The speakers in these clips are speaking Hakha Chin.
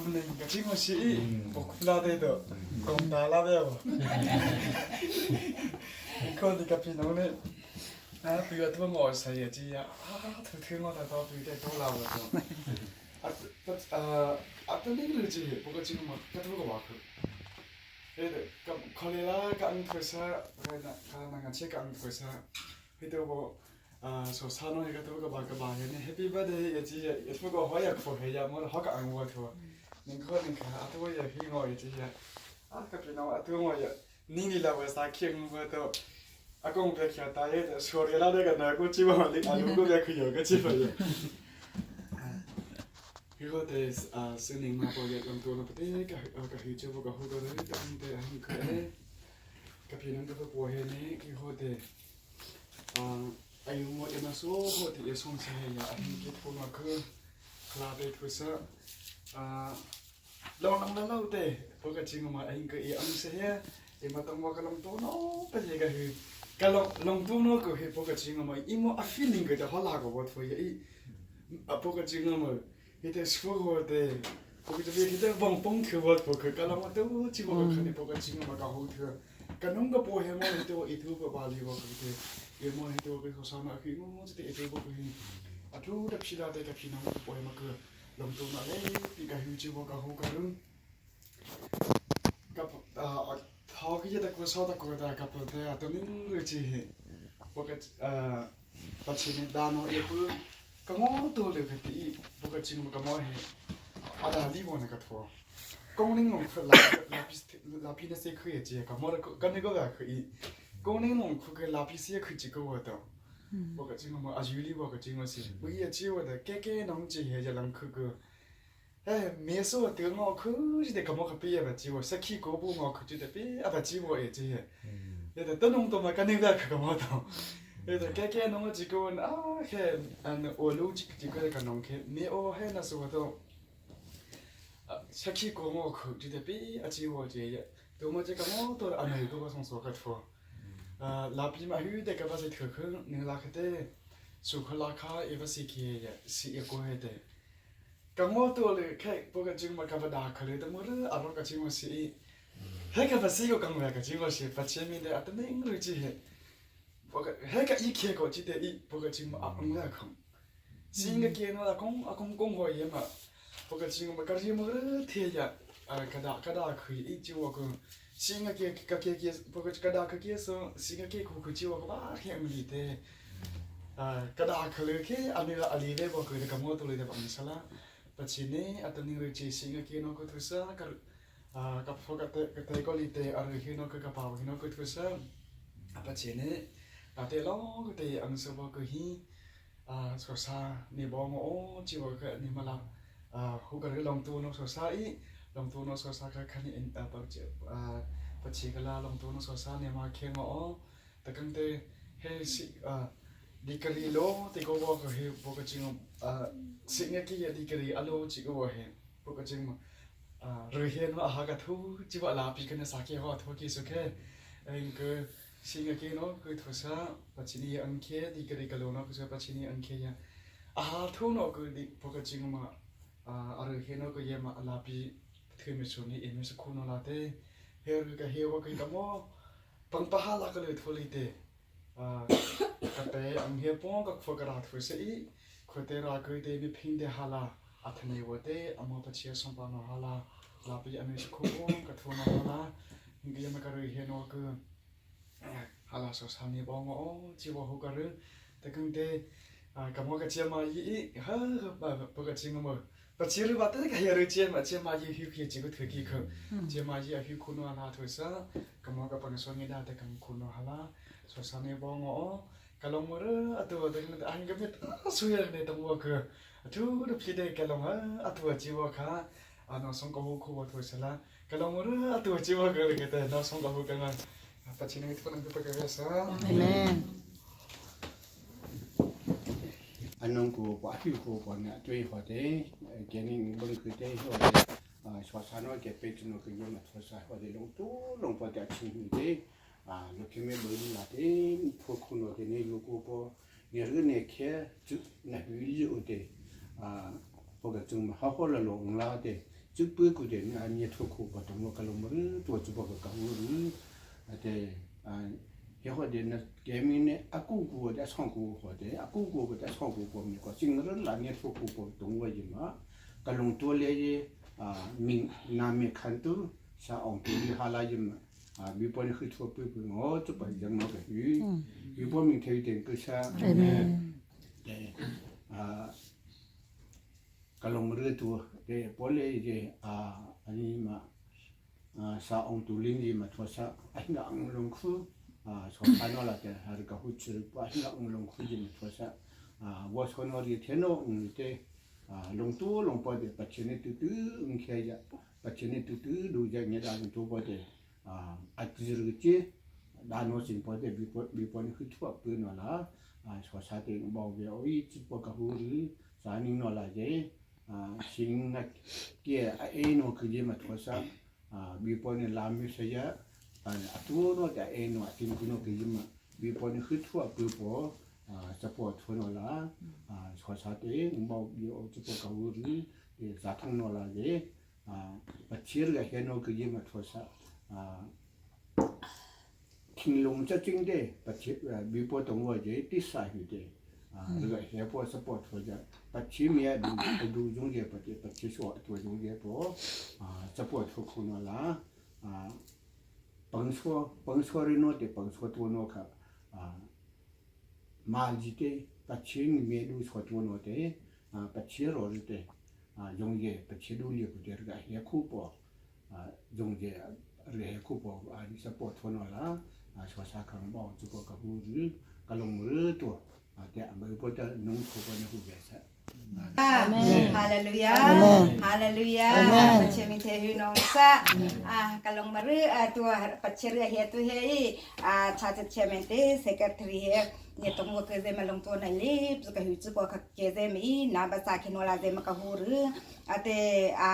Ning ka ching si i bokla te do kong ta la ve bo. Ko ni ka pi no ne na pi wa tu ngo sai ya chi ya a thu thu ngo ta to pi te to la wa to. A a a ta ning lu chi bo ka ching ma ka tu ka wa khu. E ka khole la ka ang thoi sa ka na ka na nga che ka ang thoi sa. Hi to bo so sa no he ka tu ka ba ka ba he ne happy birthday ya chi ya tu ko ho ya kho he ya mo ho ka ang wa tho ning kho ning kha a tu ya hi ngo ya chi ya a ka pi no a tu ngo ya ni ni la wa sa khiang wa to a kong pe khia ta ye so re la de ka na ko chi wa li a lu ko ya khu yo ka chi fa ya hi ho te a su ning ma po ya lam tu na te ka ka hi chu ka hu ka re ta te a hin kha e ka pi nang ka po he ne ki ho te Ayu ema so ho ti e song se ya a hin ke thu ma khu khla te thu sa long lang la lo te po ka ching ma ahin ka e ang se he e ma tong wa ka long to no pa ye ka hu ka long long to no ko he po ka ching ma i mo a feeling ka ta hala ko bo tho ye i a po ka ching ma hi te sfu ho te po ka te hi te bong pong thu bo po ka ka long to chi bo ka ni po ka ching ma ka ho thu ka nung ka po he mo hi te i thu pa ba li bo ka te e mo hi te ko ko sa na khi mo te e bo ko hi a thu da phi la te ka phi na ko po he ma ka long tu na le pi ka hu chi bo ka hu ka rung ka a thau ki ta ko sa ta ko da ka po te a to ning ru chi he bo ka a pa chi ni da no e pu ka mo to le ka ti bo ka chi mo ka mo he a da li bo na ka tho 公领农区拉拉皮拉皮那些可以接，个么的跟那个个可以。公领农区个拉皮些可以几个活动。我个这个么啊，有理我个这个是，我也记我的，该该农这些就能去个。哎，没说得我去就得个么个别个记我，失去国不我去就得别啊不记我也这些。也得等农多嘛，跟那个去个么的。也得该该农几个啊，嘿，嗯，我路几几个个农去，没哦嘿那是我都。 sakhi ko ngo khu ti te pi a chi wo je ye to mo che ka mo to a nei ko ba song so ka tho la pi ma hu te ka ba se thu khu ning la kha te su kho la kha e ba si ki ye si e ko he te ka ngo to le khe po ka ching ma ka ba da kha le te mo re a ro ka ching mo si he ka ba si ko kang wa ka ching mo si pa che mi de a te ning ru chi he po ka he ka i khe ko chi te i po ka ching ma a ang la khong 新个见我阿公阿公讲过嘢嘛，不过新个嘛，家己么天呀，啊，个大个大可以，一就我讲，新个见个见见，不过个大个见说，新个见苦苦就我个哇天唔理的，啊，个大可了去，阿你阿里咧我佢哋咁我都嚟得唔出啦，不似呢，阿等你去接新个见我个图书个。啊，个破个te个te个里te，阿里去那个个包去那个图书，啊，不似呢，啊，te 咯个te ang so个hi。啊，说啥？你帮我哦，只我个你们啦，啊，我个龙都侬说啥伊，龙都侬说啥个看你啊不就啊不起个啦，龙都侬说啥你妈看我哦，但跟对嘿是啊，你个里咯，这个我个嘿，我个这个啊，是个几个你个里阿罗这个我嘿，我个这个啊，热天我哈个土，只我拉比跟那啥个话土技术个，嗯个。 singa ke no ku thusa pachini angkhe di kari kalo no ku pachini angkhe ya a thu no ku di poka chingma a ar he no ku ye ma ala pi thu mi chu ni em su khu no la te he ru ka he wa ku ka mo pang pa ha la ka le thu li te a ka te ang he pong ka khwa ka ra thu se i khwa te ra ku te mi phing de ha la a thane wo te amo pachia som pa no ha la la pi ame su khu ka thu no ha la ngi ma ka ru he no ku hala so sa ni bong o chi wo hu ka ru te kung te ka mo ka chia ma yi ha ba ba ka chi mo ba chi ru ba te ka ya ru chia ma chia ma yi hu ki chi ku thu ki khu chia ma yi a hu khu no la thu sa ka mo ka pang so ni da te kang khu no hala so sa ni bong o ka long mo ru a tu te kung an ka mit su ya ne tong wo ku thu ru phi de ka long a tu chi wo kha a no song ko hu khu wo thu sa la ka long mo ru a tu chi wo ka le te no song ko hu ka nga Amen. Anong ko pa hi ko pa na tui ho te ke ni bang ku te ho te swa sa no ke pe no ke yo ma tho sa ho te long tu long pa te chi hu te a lo ke me bo ni la te pho khu no te ne yo ko po ne ru ne ke chu na hu li o te a po ka chung ma ha ho la long la te 这不过的啊，你出口不懂我个龙门多只不过讲我啊对啊，然后的那革命呢，阿姑姑在唱歌或者阿姑姑在唱歌过，个今日那年出口不懂我的嘛，个龙多来的啊，明南面看都像昂多的哈拉的嘛。啊，微博你去错不不，我这不讲那个鱼，微博明天有点个啥，对，啊。 ကလုံမရတူတဲ့ပေါ်လေじအာအနိမအာစာအောင်တူလင်းဒီမထောစာအဟင်အင်လုံခုအာဆောဖာနောလာတဲ့ဟာကဟုချရပွားဟင်အင်လုံခုဒီမထောစာအာဝဆောနောရီထေနောအင်တဲ့အာလုံတူလုံပေါ်တဲ့ပချနေတူတူအင်ခေရပချနေတူတူလူကြညတာတူပေါ်တဲ့အာအတိရချေဒါနောစင်ပေါ်တဲ့ဘီပေါ်ဘီပေါ်ခုချွတ်ပွနော်လာအာဆောစာတဲ့ဘောဝေအိုီချပကဟူရီစာနင်းနော်လာတဲ့ 啊，行那给哎诺可以嘛，多少啊？微博呢拉米谁呀？啊，多诺的哎诺，听不诺可以嘛？微博呢很多微博啊，这波多诺啦啊，说啥的，我有这波搞的，啥通诺啦的啊，把切了还诺可以嘛？多少啊？听龙这真的，把切微博懂我这第三有的。啊，这个下坡是坡出的，把前面路路中间不对，把前说多中间不啊，这坡出可能啦啊，甭说甭说的诺的，甭说多诺克啊，马里的把前面路说多诺的啊，把前罗的啊，中间把前路里不对，这个下苦坡啊，中间这个下苦坡啊，你是坡出诺啦啊，说啥可能包这个个路个龙多。 ฮาเลลูยาฮาเลลูยาปัจเชมิเทหุนองซะอ่ากะลงมารือตัวปัจเชเรือเฮตุเฮอ่าชาจะเชเมนเตเซกทรีเฮเนี่ยตรงว่าเกเซมาลงตัวไหนลีปกะหุจุปะเกเซมีนาบาซาคิโนลาเซมะกะหูรืออะเตอ่า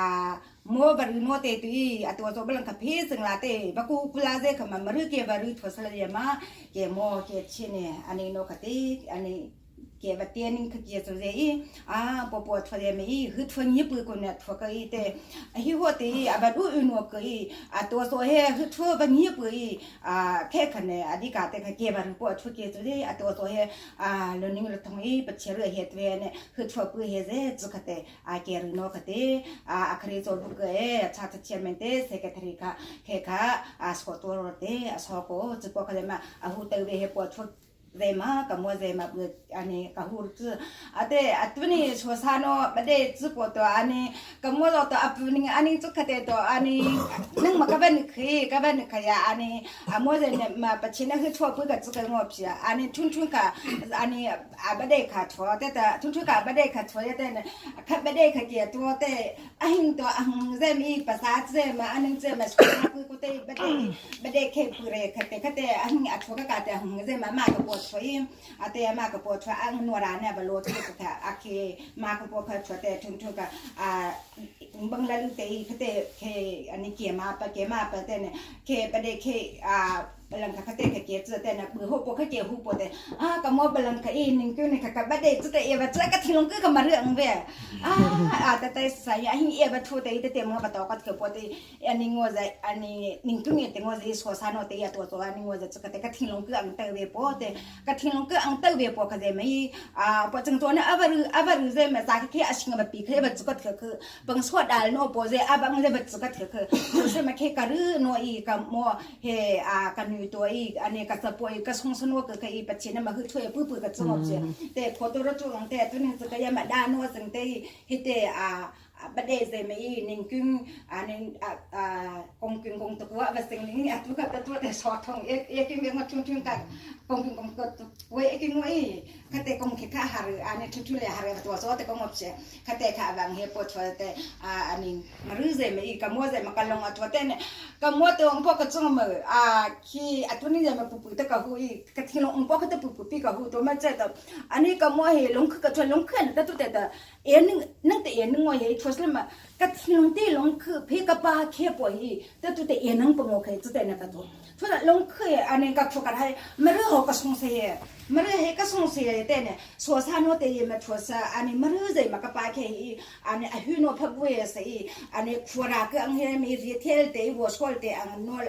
มัวบารุโนเตตุยอะตัวโซบลังคเพซึงลาเตบะกูกุลาเซขมามารือเกบารือทวสละเยมาเกโมเกชิเนอันนี้โนคติอันนี้ เกบเตียนิงคือเกสุเจอีอ่าปอปอทวเดมีฮึทวนี้ปืกุเนี่ยทวกอีเตฮิหัวตีอาบัดอุอุนวกอีอ่าตัวโซเฮฮึทวบันนี้ปือีอ่าแค่คะเนอดีกาเตคะเกบันปอทวเกสุเจอ่าตัวโซเฮอ่าลนิงลทงอีปะเชเรเฮตเวเนฮึทวปืเฮเจจุคเตอ่าเกรุโนคเตอ่าอัคริโซบุกเอชาตเชียเมนเตเซกทรีคาเคคาอ่าสโตโรเตอ่าสโกจุปะคะเลมาอ่าหูเตเวเฮปอทว เซมากับมัวเซมาเบื่ออันนี้กับหูจื้ออะเตอัตวนี่ชัวซานอประเดจื้อปวตัวอันนี้กับมัวเราตัวอัปนี่อันนี้จุกเตตัวอันนี้นึงมากับเป็นคือกับเป็นขยะอันนี้อะมัวเซเนี่ยมาปัจฉินะคือชัวเพื่อกับจุกงอพี่อันนี้ทุนทุนกับอันนี้อะประเดขาชัวแต่แต่ทุนทุนกับประเดขาชัวแต่เนี่ยขับประเดขาเกียตัวแต่อันตัวอันเซมีภาษาเซมาอันนึงเซมาชัวเพื่อกูเตประเดประเดเคปุเรคเตคเตอันอัชัวกะเตอันเซมามากับปวด choi ate ma ka po chwa ang no ra ne ba lo chu ka a ke ma ka po kha chwa te thun thun ka a bang la lu te i te ke ani ke ma pa ke ma pa te ne ke pa de ke a บลังคาเตกะเกียจเตนะบือโฮปคะเกียฮูปเตอ่ากะมอบลังคาอีนิงกุนี่คะกะบะเดจเตเอวะจะกะทิลงกะกะมาเรื่องเวอ่าอ่าแต่แต่สายหิเอวะทูเตเตมะปะตอกัดเกปเตอันนี้งัวจะอันนี้นิงกุนี่เตงัวจะสวสานอเตยตัวตัวอันนี้งัวจะจะกะเตกะทิลงกะอังเตเวปเตกะทิลงกะอังเตเวปคะเจไม่อ่าปะจังตัวนะอะบะรืออะบะรือเจมะซาเคอะชิงบะปีเคบะจุกะเถคือปังสวดดาลโนปเจอะบังเจบะจุกะเถคือใช่มะเคกะรือโนอีกะโมเฮอ่ากะนูตัวอีอันนี้ก็จะป่วยก็สงสนุกก็อีปัจเจนมาคือช่วยปื้อปื้อก็สงบเสียแต่พอตัวรถจุงแต่ตัวนี้จะก็ยังมาด้านนัวสังเตฮิเตอ่า บัดเดเซไม่นิงกึ่งอันนี้อ่ากงกึ่งกงตะกัวบัดสิ่งนี้อ่ะตัวกับตัวแต่สอดทองเอ๊ะเอ๊ะกึ่งเงาชุ่มชุ่มกันกงกึ่งกงตะกัวเอ๊ะกึ่งไว้คเตกงเคข้าหารืออันนี้ทุทุเลยหารือตัวซอแต่กงอบเสียคเตข้าบางเฮปวดแต่อ่าอันนี้มารือเซไม่กะมัวเซมากะลงอ่ะตัวแต่เนี่ยกะมัวตัวองพ่อกะจงมืออ่าขี้อ่ะตัวนี้จะมาปุปุตะกะหูอีกะทิ้งลงองพ่อกะตะปุปุปีกะหูตัวมาเจตอันนี้กะมัวเฮลงคือกะชวนลงขึ้นแต่ตัวแต่เอ็นนึงนึงแต่เอ็นนึงว่าเฮทวสลมา Ka thinlung te long khu phe ka pa khe po hi te tu te enang pa ngo khe chu te na ka tu. Thu da long khu ane ka thu ka hai maru ho ka sung se he. Maru he ka sung se te ne so sa no te ye ma thu sa ane maru zai ma ka pa khe hi ane a hu no pha bu ye se i ane khura ka ang he mi ri thel te wo sol te ang no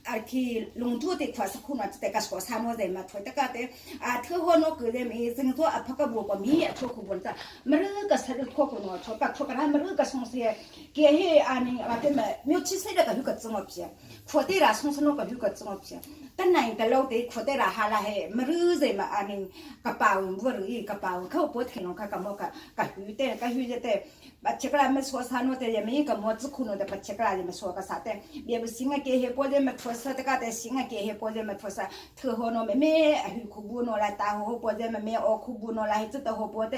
a khi lung thu te khwa sa khu na te ka so sa no zai ma thu te ka te a thu ho no ku le mi zing to a pha ka bu ko mi a thu khu bon ta maru ka sa kho ko no cho ka thu ka maru ka song se ke he ani a te ma myo chi se da ka hu ka tsong pya kho te ra song no ka hu ka tsong pya tan nai ka lo te kho te ra ha la he maru ze ma ani ka pa bu ru i ka pa kho po the no ka ka mo ka ka hu te ka hu te ba chekla me so sa no te ye me ka mo chu khu no te pa chekla ye me so ka sa te bie bu singa ke he po je me tho sa te ka te singa ke he po je me tho sa 特好诺妹妹，去苦布诺来打好波在妹妹哦苦布诺来这得好波的，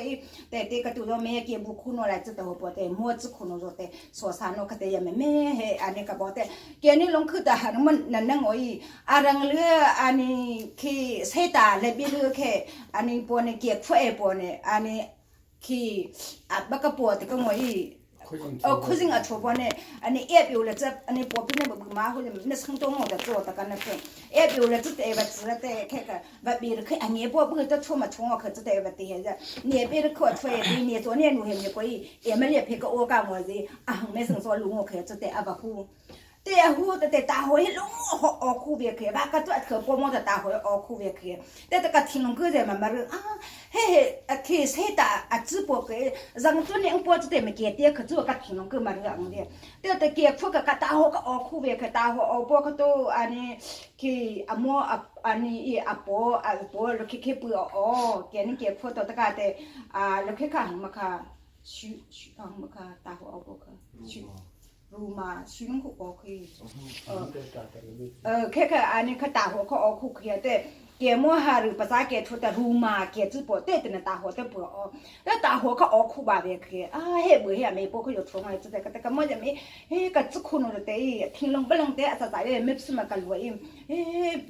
对对个都说妹给不苦诺来这得好波的，么子苦诺说的，说啥诺可得也妹妹嘿，安尼个波的，给你拢去的哈，那么能能我伊，阿人了安尼去西大来比了去，安尼波呢给苦爱波呢，安尼去啊不个波的个我伊。哦，苦人啊，错过呢，啊你也表了这，啊你波比那不马或者那成都我的做的个那个，也表了这得不值得看个，不比了可啊你波不得错嘛错我可这得不得还是，你别的可错也比你昨年路还没过去，也没连拍个我干么子，啊没生说路我可这得啊不苦。对胡的对大伙一弄好熬苦别开，把个做可帮忙的大伙熬苦别开，但这个天龙哥在慢慢的啊，嘿嘿，啊开谁打啊直播给让做两包子的没给点，可做个天龙哥嘛个样的，对对给苦个个大伙个熬苦别开，大伙熬包个都啊你去阿莫阿啊你阿婆阿婆了去去不哦，给你给苦到这个的啊了去看么看，去去啊么看大伙熬包个去。รูมาชิงคุโอคีเออเออแค่ค่ะอันนี้เขาตาหัวเขาออกคุเขียแต่เกี่ยมัวฮารือภาษาเกี่ยทุแต่รูมาเกี่ยจื้อปอเตแต่ตาหัวแต่ปออ๋อแล้วตาหัวเขาออกคุบาเวเขียอ่าเฮ้เบื่อเฮ้ไม่ปอเขาอยู่ทงไอ้จื้อแต่ก็แต่ก็มั่วจะไม่เฮ้ก็จื้อคุณโนแต่听龙不龙แต่อาศัยไม่สมากันรวยเฮ้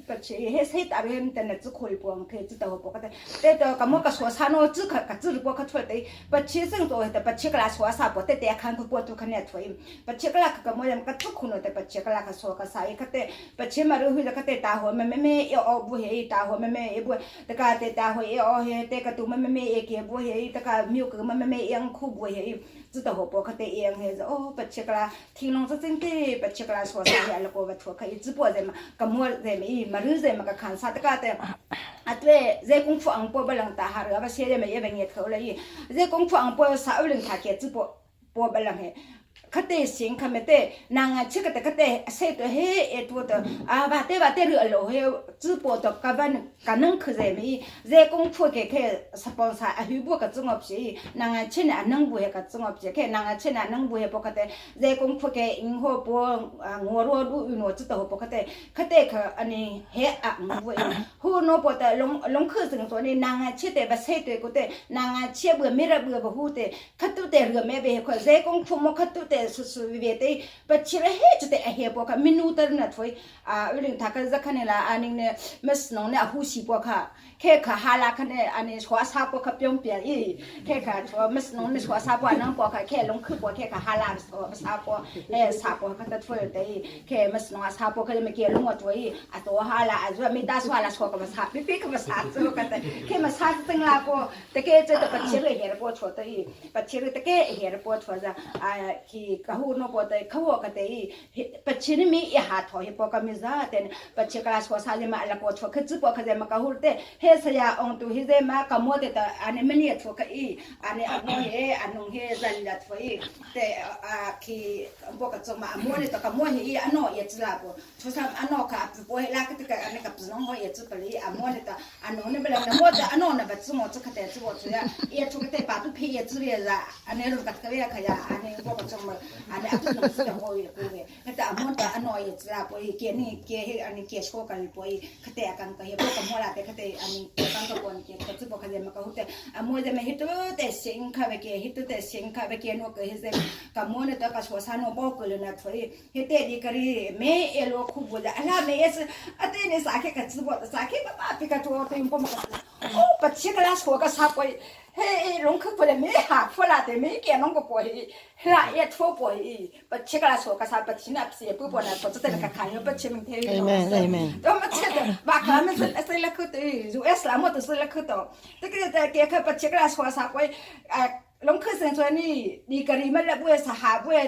ก็เฮ้เฮ้ตาเฮ้แต่เนี่ยจื้อคุยปองเคจื้อแต่หัวปอก็แต่แต่ก็มั่วก็说啥喏จื้อ可ก็จื้อปอเขาช่วยแต่ปะเชื่อซึ่งตัวแต่ปะเชื่อกลา说啥ปอแต่แต่คันคุปอตัวคันเนี่ยช่วยปะเชื่อกลาก็มั่วจะก็จื้อคุณโนแต่ปะเชื่อกลาก็说ก็ใส่ก็แต่ปะเชื่อมารู้หุ่นก็แต่ตาหัวไม่ไม่ไม่เออบุเฮตาหัวไม่ไม่เอบุแต่ก็แต่ตาหัวเออเฮแต่ก็ตัวไม่ไม่ไม่เอเกบุเฮแต่ก็มิวก็ไม่ไม่ไม่เองคู่บุเฮ知道好包可得样还是哦，不吃个啦，听侬这真的不吃个啦，说啥呀？那个不错，可以直播在嘛，个么在没没人在嘛个看啥的个的。啊对，在功夫昂波不能打哈，不现在没一万年头了伊，在功夫昂波啥二人他给直播播不能嘿。可得行，可没得，那个这个的可得，谁都嘿一多的啊，把对把对了路嘿，直播的个万可能可在没，在功夫给开十帮啥啊，很多个中学皮，那个去哪能不会个中学皮，开那个去哪能不会不可得，在功夫给银行不啊，我若路有诺知道不可得，可得可啊你嘿啊不会，后诺不得龙龙口生说你那个去得不谁对个得，那个去不没了不不好的，可都得个没别可在功夫么可都得。su su ve te pa chira he chute a he po ka minu tar na thoi a uling tha ka za khane la aning ne mes nong ne a hu si po kha khe kha ha la kha ne ani chwa sa po kha pyong pya i khe kha chwa mes nong ne chwa sa po nang po kha khe long khu po khe kha ha la sa po he sa po kha ta thoi te khe mes nong a sa po kha me ke long to i a to ha la a zwa mi ta swa la chwa ka ma sa pi pi ka ma sa chu ka te khe ma sa teng la po te ke che ta pa chira he po chwa te i pa chira te ke he po chwa za a ki ka hu no po te kha wo ka te i pa chira mi i ha tho he po ka mi za te pa chira ka chwa sa le ma la ko chwa kha chi po kha ze ma ka hu te he sa ya ong tu hi ze ma ka mo te ta ane me ni tho ka i ane a mo he anong he zan la tho i te a ki po ka choma a mo ne ta ka mo he i ano ye chi la po 出上阿诺卡不会拉个这个那个不弄好也做不哩，阿莫那个阿诺那不了，那莫的阿诺那不做么做可得做做呀，也做个得把都配也做了啦，阿那路个特别可呀，阿那我个做么，阿那阿不弄是个好也过呗，那个阿莫的阿诺也做啦，不给你给阿你给说个不可得阿刚个也不个莫啦，得可得阿你刚个过你给做不可得么个好的，阿莫的么一多得行可不给，一多得行可不给诺个现在，个莫那个说啥诺包个了那所以，一得你个里没一路。苦不的，阿拉每一次啊，对你啥开个直播，啥开个把别个做对不嘛？哦，不切个啦，说个啥鬼？嘿，龙去过来没哈，出来的没见龙个过去，啦也错过去，不切个啦，说个啥？不切那些不不那，不知道那个看，不切明天。 Amen. Amen. 都没切的，把他们是是那个的，如 S 那么都是那个的，这个在给个不切个啦，说啥鬼？哎。龙克生说你，你个你们那不是哈不是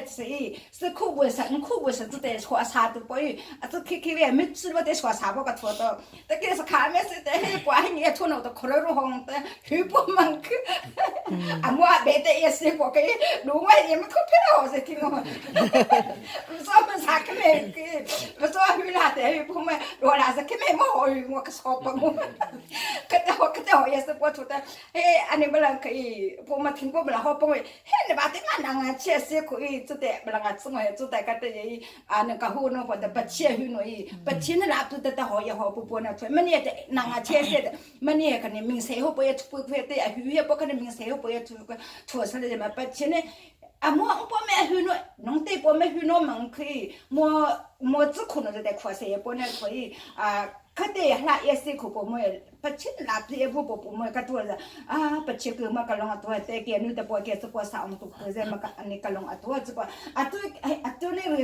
是苦不是苦不是，只得说啥都不有，啊这 K K V 没吃了得说啥不个错的，这个是看没是得关你出那都可乐红的，血不门去，啊我别的也是我给，如果也没可别好是听我，不说们啥个没给，不说回来的不没，我那是给没毛我个说不我，可得我可得我也是我出的，哎，啊你们人可以，我们听过。不然好帮我，嘿，你把这个人啊，切实可以做得，不然啊，做我做大家的也啊，那个好弄或者不切很容易，不切那拉不得得好也好不不那出，没你的人啊切实的，没你可能明生活不也出不对啊，血也不可能明生活不也出个出出来的嘛，不切呢。啊，我我没去喏，侬对我没去喏门可以，我我只可能是在跨山，不能可以啊。可对，那也是可不么？不吃那也不不不么个多了啊！不吃个么个龙啊多，再给女的不给这个啥我们都可在么个你个龙啊多这个啊多哎啊多那个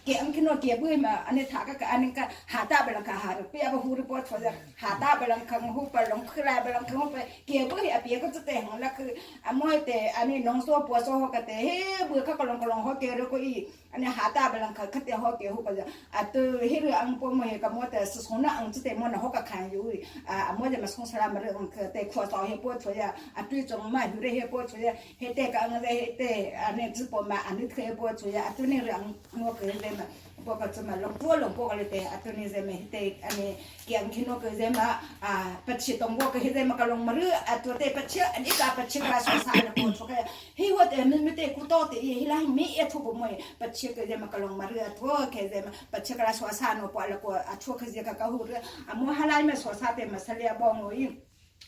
给俺看到给不嘛？俺那他个个俺那个哈大不啷个哈的，别个胡的不出来，哈大不啷个胡不啷克来不啷个胡不给不啊别个这得红那个啊么的俺那农说不说个的嘿不个个啷个啷好给了个伊，俺那哈大不啷个可得好给胡个啊都那个俺不么个么的是从那俺这得么那好个看有啊么的。从出来没得，去对扩招些播出呀，啊最终嘛有的些播出呀，还对个我在对啊那直播嘛，啊那可以播出呀，啊都那个我个人嘛。包括怎么弄多弄包括了对，啊都那什么对，啊那健康那个什么啊，不吃动物个什么个弄么热，啊都对不吃，你咋不吃个说啥了播出个，嘿我的没没对古道的，伊拉没一出不么，不吃个什么个弄么热，多个什么不吃个说啥弄包了个啊出个这个个后热，啊么哈来么说啥的么是了帮我用。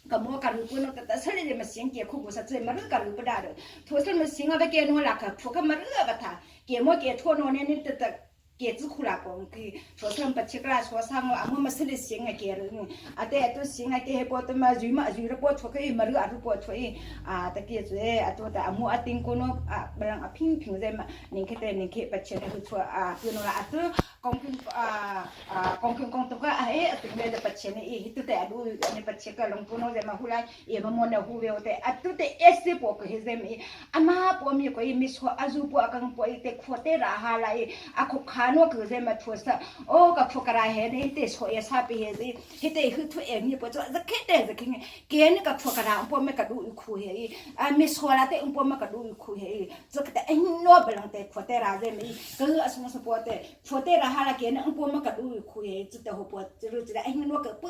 个么个路不能得得出来的么先给苦不是这么个路不大的，土生么先啊不给侬那个苦个么热不他，给么给托侬呢你得得。给子苦啦讲，给学生不吃个啦，学生我阿妈么是的行啊给了，啊对，都行啊给波的嘛，就嘛就了波出去嘛，了阿都波出去啊，得给子啊都的阿母阿丁过喏啊，不然阿平平在嘛，你看得你看不吃的出啊，就喏啦阿都讲啊啊讲讲都个哎，对面的不吃呢，伊都得阿都你不吃个龙不喏在嘛，后来也不么那后边的阿都得一些波个还在没，阿妈波米个伊没说阿如波阿刚波伊得苦得啦哈来阿苦卡。诺个在嘛土色，哦个土个啦还呢，得说也差别是，还得去土哎，你不做，是肯定是肯定，给那个土个啦，我没个路苦嘿，啊没说了得我没个路苦嘿，这个得哎诺不能得苦得啦在没，个什么是不得，苦得啦哈啦给那我没个路苦嘿，这得好不，这个这个哎诺个不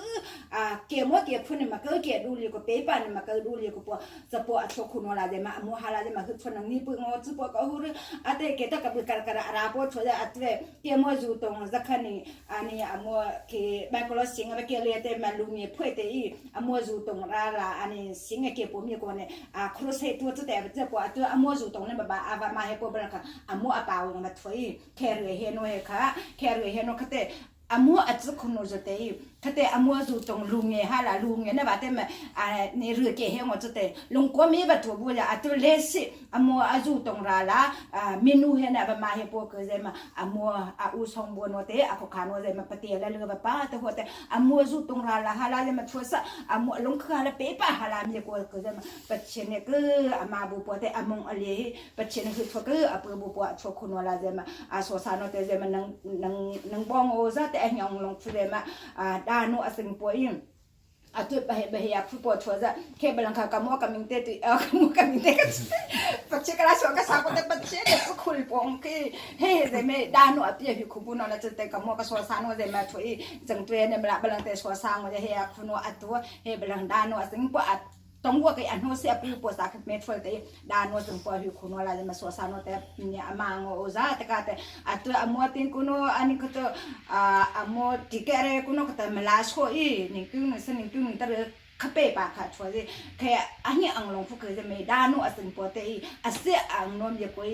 啊，给么给苦呢嘛，个给路里个白板呢嘛，个路里个不，这不啊出苦诺啦在嘛，么哈啦在嘛，去出能你不我只不个后头啊得给他个不个个阿拉伯出来啊对。เกี่ยมจูตรงสักคันนี่อันนี้อมัวเคบางคนสิงห์ไปเกี่ยเลยแต่มาลุงเนี่ยเพื่อแต่อีอมัวจูตรงราลาอันนี้สิงห์เกี่ยผมมีคนเนี่ยอ่าครูเสตัวตัวแต่จะปวดตัวอมัวจูตรงนี่แบบอาว่ามาให้ปวดบ้างค่ะอมัวอาเปาวมาถอยแค่เรือเฮโนเฮค่ะแค่เรือเฮโนค่ะแต่อมัวอัจฉริยะเตย他对阿莫主动路眼哈啦，路眼那把对么啊？你热给黑我做的，龙国没把徒步了啊，都来西阿莫阿主动啦啦啊，民奴黑那把马黑波个在嘛，阿莫阿乌松波诺的阿可卡诺在嘛，不对了那个把的或者阿莫主动啦啦哈啦在嘛，出色阿莫龙克哈啦背把哈啦咪过个在嘛，不切那个阿妈不波的阿蒙阿里，不切那个出个阿不不波出苦诺啦在嘛，阿说啥诺的在嘛能能能帮我啥的哎让龙出来嘛啊。大诺阿生波因，啊对，白白呀，不波错着，开不啷个个莫个明得对，啊个莫个明得个，不切个啦，说个啥个的不切的不苦帮去，嘿，人们大诺阿别去苦不诺了，就得个莫个说啥诺人们出去，正对那么啦，不啷得说啥我就嘿呀苦诺阿多，嘿不啷大诺阿生波阿。ตงวัวก็อันโนเสียปูปัวสาคเมทฟลเตดานโนจึงปัวหิคุโนลาจะมาสัวสานโนเตเนี่ยอมังโอซาตะกาเตอัตอมัวตินคุโนอันนี้ก็ตัวอ่ามัวติเกเรคุโนก็ตมลาโชอีนี่คือนึงสนิงคือนึงตะခပေပါခါချွေခဲအဟင်အန်လုံးဖုကေမေဒါနုအစင်ပေါ်တေအစအန်နောမြေကို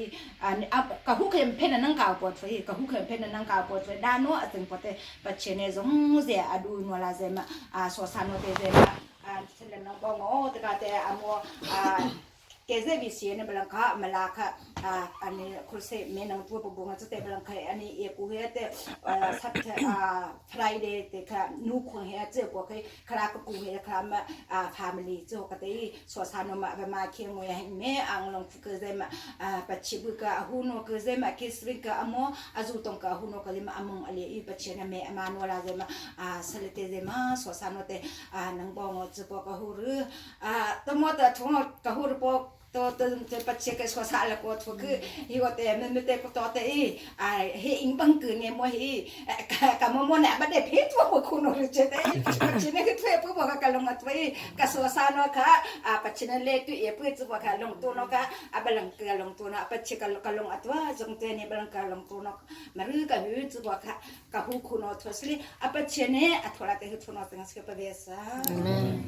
အကဟုခေဖဲနနန်ကာပေါ်ချွေကဟုခေဖဲနနန်ကာပေါ်ချွေဒါနုအစင်ပေါ်တေပချေနေဇုံဇေအဒူနောလာဇေမအဆောဆာနောတေဇေမ selen nong bong o te ka te amo KZBC ne balang kha mala kha ani khulse me nang tu bu bunga chute balang kha ani e ku he te sat Friday te kha nu khong he che ko khe khara ka ku he khara ma family cho ka te so sa no ma ba ma khe ngo ya me ang long fu ke ze ma pachi bu ka hu no ke ze ma ke sri ka amo azu tong ka hu no ka le ma among ale i pachi na me ama no la ze ma salete ze ma so sa no te nang bo ngo chu po ka hu ru ตมอตทงกะหูปอตตจะปัจเจกสวสาละกทคือฮิวเตมันไม่เตกตอเตอีอ่าเฮอิงบังกือเงมฮีกะมมนะบัดเดพิทวบุคุณหรือเจเตปัจเจนคือทเปบอกกะลงอัตวีกะสวสานอค่ะอ่าปัจเจนเลตุเอปุจบกะลงตัวนกะอ่ะบลังเกลงตัวนปัจเจกะกะลงอัตวาจงเตนี่บลังกะลงตัวนกมารือกะหูจบกะกะหูคุณอทวสลีอ่ะปัจเจนอัตวละเตหุทนอตังสกปเวสา Amen.